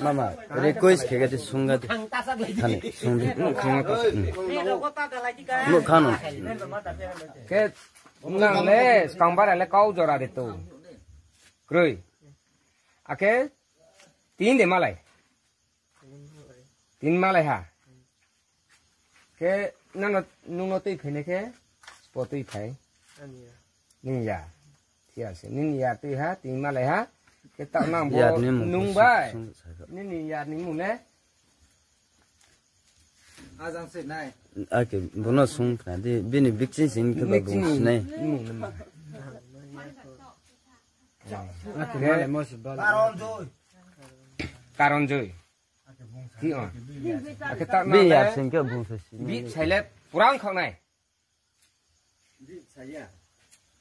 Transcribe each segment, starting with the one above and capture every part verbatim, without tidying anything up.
Mama, request khe gati sunga di. Thani, sungdi. Nuk khano. Nuk khano. Ke nang le, skangbar le kau jora de to. Kroi. Ake, tin de malai. Tin malai ha. Ke nang no, nung no twi phai ne ke, spo twi phai. Ani ya. Ning ya. Thik ase. Ning ya twi ha, tin malai ha. Ke ta nang bo Yar ni mung nung ko bai. Sung, sung, sung. Ni ni ya ni mung ne. Ajang se nai. Ake, bono sung khna di, bini bikchin sing ke ba Bikchin bung sinai. Mung ne ma. Ake, male mo se ba. Karon joi. Karon joi. Ki on. Ake ta Bi na yar le. Sing ke bung se si. Bi sai le purang khok nai.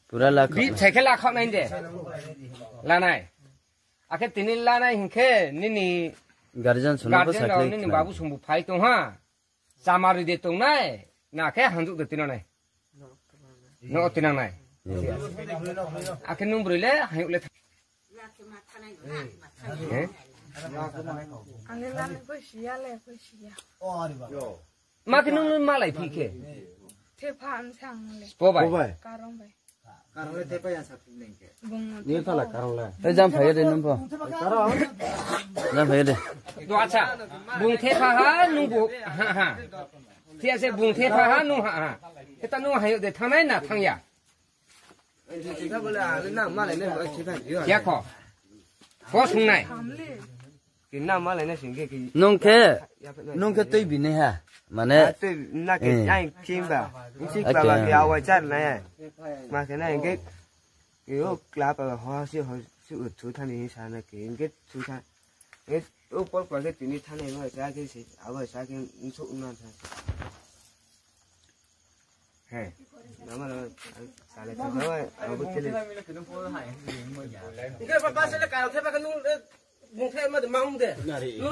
Pura la khok Bi nai. Sai ke la khok nai de. La nai. Ake tini la nai hin ke nini Guardian suna bo guardian rok sakle nini khna. Babu sung bu phai tong ha. Chamari de tong nai. Na ke hanjuk de tino nai. No tinang nai. Ake nung broi le, hayuk le. Eh? Ani lani poi siya le, poi siya. Ma ke nung malai phi ke. Thepha ang sang le. Spo bai. Spo bai. Karong bai. Karong le thepha yang sak neng ke. Bung Ni phala karong le. Eh, jam phai de nung po. Karong. Jam phai de. Do acha. Bung thepha ha, nung bu. Ha, ha. Thia se bung thepha ha, nung ha, ha. Heta nung hayuk de thangnai na thangya. Yakho. Ko sungnai. Nung khe, nung khe twi bini ha. Mane, na ke ai kimba. Nsi baba ke awai char na ya. Ma ke na ke. Yo kla pa ho si ho si u thu thani sa na ke. Ke thu tha. Ke o por por ke tini thani ma sa ke si. Awai sa ke nsu na tha. He. Nama nama. Sale kau nama. Aku cili. Ke papa sale kau ke pakai nung bung ke ma de mang de. Lu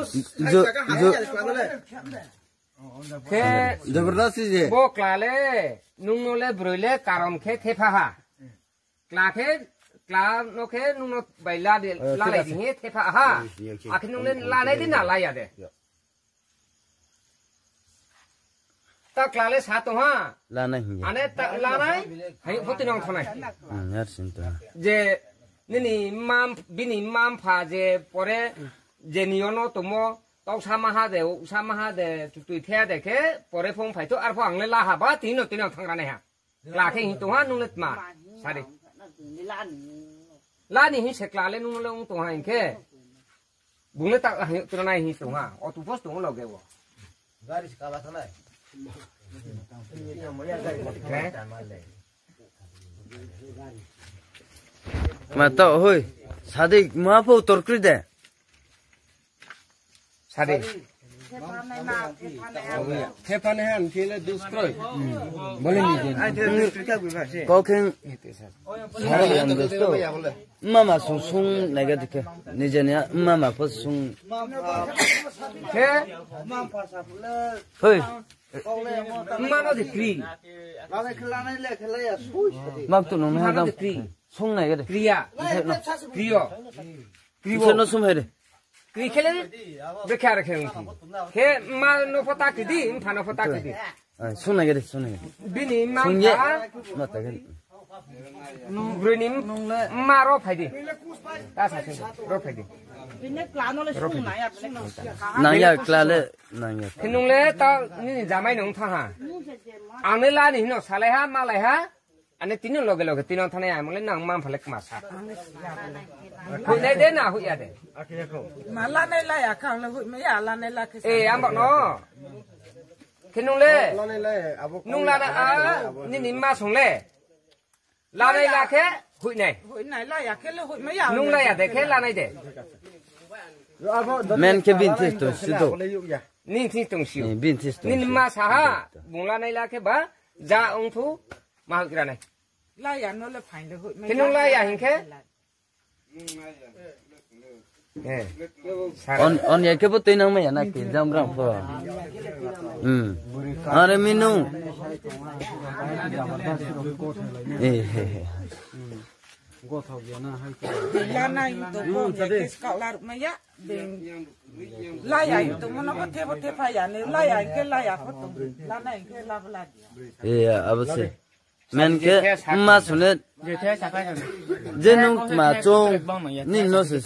Jo- saka Jo- hai ya selama le. Ke Jabardasti je. Bo kla le nung no le broi le karom ke thepha ha. Kla ke kla no ke nung no bai la de la lai di he thepha ha. Akhe nung le la nai di na la ya de. Ta kla le sa tong ha. Lanai hiya. Ane ta lanai, hai poti nong thonai. Hmm, yar sin to. Je nini mam, bini mam pha je pore je niyono tomo, tau sama ha de, u sama ha de, tutui thea de khe, pore phong phai to, arpho ang le la ha ba, tino tino thang ranai ha. Kla khe hin tong ha nung le tma. Sari. Lani hin se kla le nung le ung tong ha hin khe. Bung le ta ha tro nai hin tong ha. O tu pos tong lo ge wo. Gari se kala thanai. He? Ma to hoi. Sadi ma pho tor kri de. Sadi. Thepane han thile dus kroi. Bole ni je. Kau kheng. Sara yang dus to. Mama sung sung nega dikhe. Ni je ni mama pho sung. He. Hoi. Mama de kri. Mak tu nung Mama hadam. De kri. Sung nega de. Kriya. Kriyo. Kribo. Kisa no sum hai de. Kri khele bekha rakhe wngkhi. Khe ma no pho ta kidi, mpha no pho ta kidi. Ah, sung nai gede, sung nai gede. Bini ma Sung ye. Mpha. Ma ta gede. Bruni ma ro phaidi. Ta sa sung ro phaidi. Bini kla no le sung nai ya, bini no. Nang ya kla le, nang ya. Khinung le ta ni jamai nung tha ha. Ang le la ni hino salai ha, malai ha. Ane tini loge loge tini thane amole nang mam phale kma sa. Hui nai de na hui ya de. Ma la nai la ya khang le hui ma ya la nai la khe sa. Eh, ambak no. Khinung le. La nai la ya, abo Nung la na a, nini ma song le. La nai la khe hui nai. Hui nai la ya khe le hui ma ya. Nung la ya de khe la nai de. Men khe bin this to si to. Ning this tong si. Eh, bin this to Nini si. Ma sa ha. Bung la nai la khe ba ja ong thu ma hui ra nai. Laya no le phain le hui. Khe nung laya hinkhe? Eh. On, on ya khe bo twi nang maya na ke jam rang pho. Hmm. Are minu. Eh, he, he. Lana to ko ya ke skak lar maya. Laya hinkhe tongmo no bo thebo the phai ya ni, laya hinkhe laya pho tong, lana hinkhe labo la dia. Iya, abo se. Men khe ma sune je nung ma chung ni no se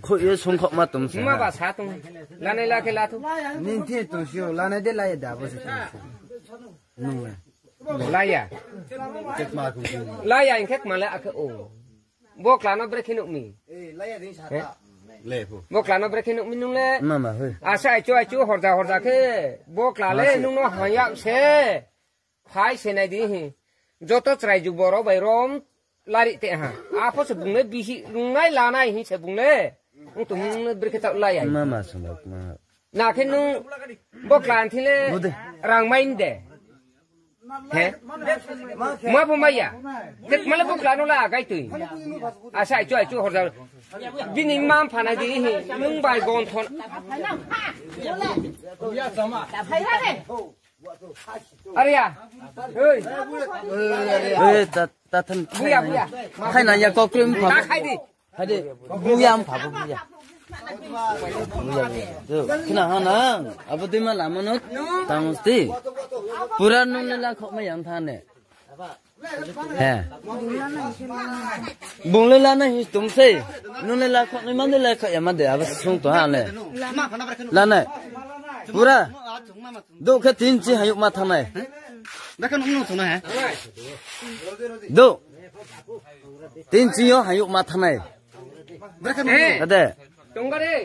khoi ye sung khok ma tum se. Ma ba sa tung. Lanai la khe la thu. Nin thi tu sio, lanai de lai da bo se tum se. Nung le. Laya. Laya hinkhe ma le akhe o. Bo klano brekhe nukmi. Bo klano brekhe nukmi nung le. Mama hoi. Asa aichu aichu horja horja khe bo kla le nung no hangyak se. Phai se nai di hi. Joto chwrai ju borok bai rom lari te ha. Apho se bungle bihi rungnai lanai hi se bungle. Wng tong nung le brekhe ta lai ai. Mama sumok ma. Na khe nung bo klan thile rang main de. He? Ma bo maya. Tek male bo klano la gai tui. Asa aichu aichu horja. Bini mam phana di hi. Nung bai gon thon. Arya. Hei. Eh, ta, ta than. Buya, buya. Khai na ya kok krim pha. Ta khai di. Khai di. Buya am pha, buya. Buya, buya. Yo, khna ha na. Abo dima lama no. Tang sti. Pura nung le la khok ma yang tha ne. He. Bung le la na hi tum sei. Nung le la khok ni man de la khok ya man de. Abo sung to ha le. La na. Pura. Do khe tin chi hayuk ma thanai. Brekhe nung nung thuna he. Do. Tin chi yo hayuk ma thanai. Brekhe nung nung. Ade. Tongare.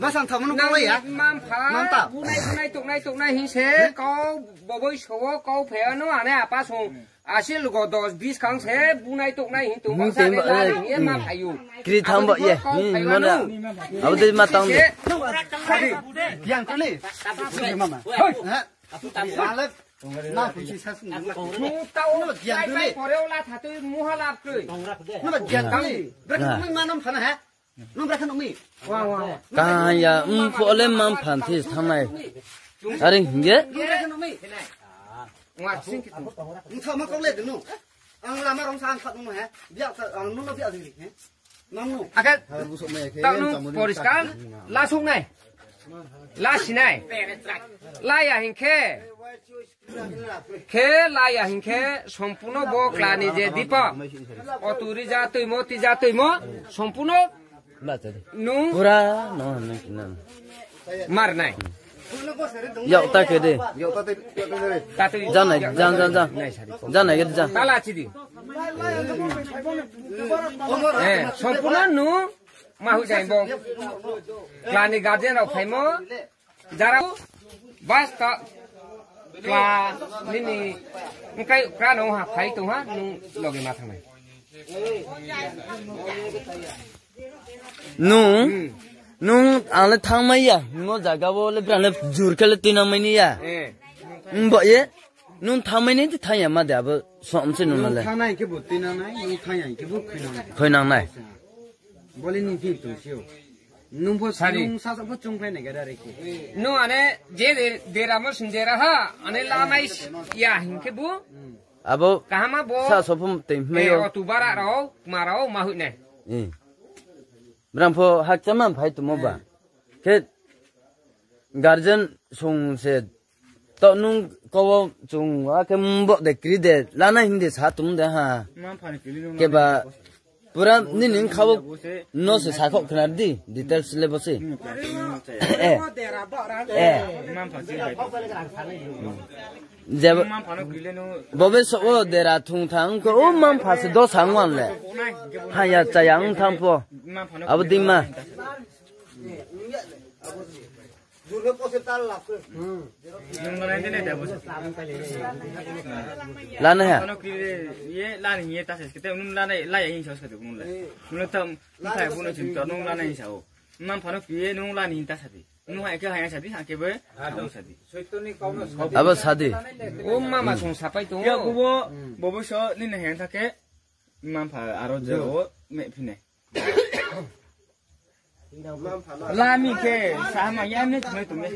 Masang thamu nung kawai ya. Mam pha. Mam ta. Bunai bunai toknai toknai hin se kau boboi sowo kau phe ano ane apa song. Asil go dos bis kang se bunai toknai hin tong. Hmm, sa teng ba, le eh, lari ye ma hmm. Phayu. Kri tham ba ye. Hmm, mona. Abo de ma tang de. Yang kali. Mama. Hoi. Ha? Apu tam. Alat. Na kuchi sas ni. Tau. Yang kali. Pore ola thatui muha lap kri. Na yang kali. Berarti mana mana ha? Nung brekhe nukmi? Wa, wa, wa. Kahaya, um, pole mam phanthi thangnai. Are hinge? Nung brekhe nukmi? Nung thama kok le dunu. Ang lama rong sa ang khat nung he. Biak sa, ang nung biak diri he. Nang nung. Ake, tak nung poriskar, la suknai. La sinai. La ya hinkhe. Khe laya hinkhe sompuno bo klani je dipa. Otu rija tuimo tija tuimo sompuno nung pura no no no. Mar nai. Yau ta ke de. Tatui. Janai jan jan jan. Janai ke jan. Tala chidi. Eh, sompuno nung mahu jai bo. Klani guardian rok phaimo. Jara bas ta kla nini engkai kra no ha phai tong ha nung loge ma thangnai. Nung, hmm. Nung ang le thang mai ya, no jaga bo le brang le jur khe le tina mai ni ya. Eh. Nung bo ye, nung thang mai ni thang ya ma de abo som se nung le. Nung thang nai ke bo tina nai, nung thang ya ke bo khui nang nai. Khui nang nai. Bole ni phi tu sio. Nung pho sari. Nung sa sa pho chung phai nai gara reki. Nung ane je de, dera mo sing dera ha, ane la mai ya hin ke bu. Abo kahama bo. Sa so phum te hme eh, yo. Otu bara ro, ma ro, ma hui ne. Eh. Bram pho hak chama phai tu mo ba. Ke guardian sung se to nung ko chung a ke mbo de kri de la na hin de sa tum de ha. Mam phani kili nung ke ba. Pura nini wngkha bo no se sakhok khna di, details le bo se. Eh. Eh. Jebo bobe so o dera thung thang ko o mam pha se dos hang wan le. Ha ya cha yang thang po. Abo ding ma. Lana ha. Ano kire ye lani ye ta se kete unun lana la ya hin sos kete unun la. Unun ta unun ta buno chin to unun lana hin sao. Mam phano kire unun lani hin ta sadi. Unun ha ke ha ya sadi ha ke be. Abo sadi. Abo sadi. O mama song sapai to. Ya kubo bobo so ni ne hen ta ke. Mam pha aro je o me phine. Lami ke sama ya ne tme tme.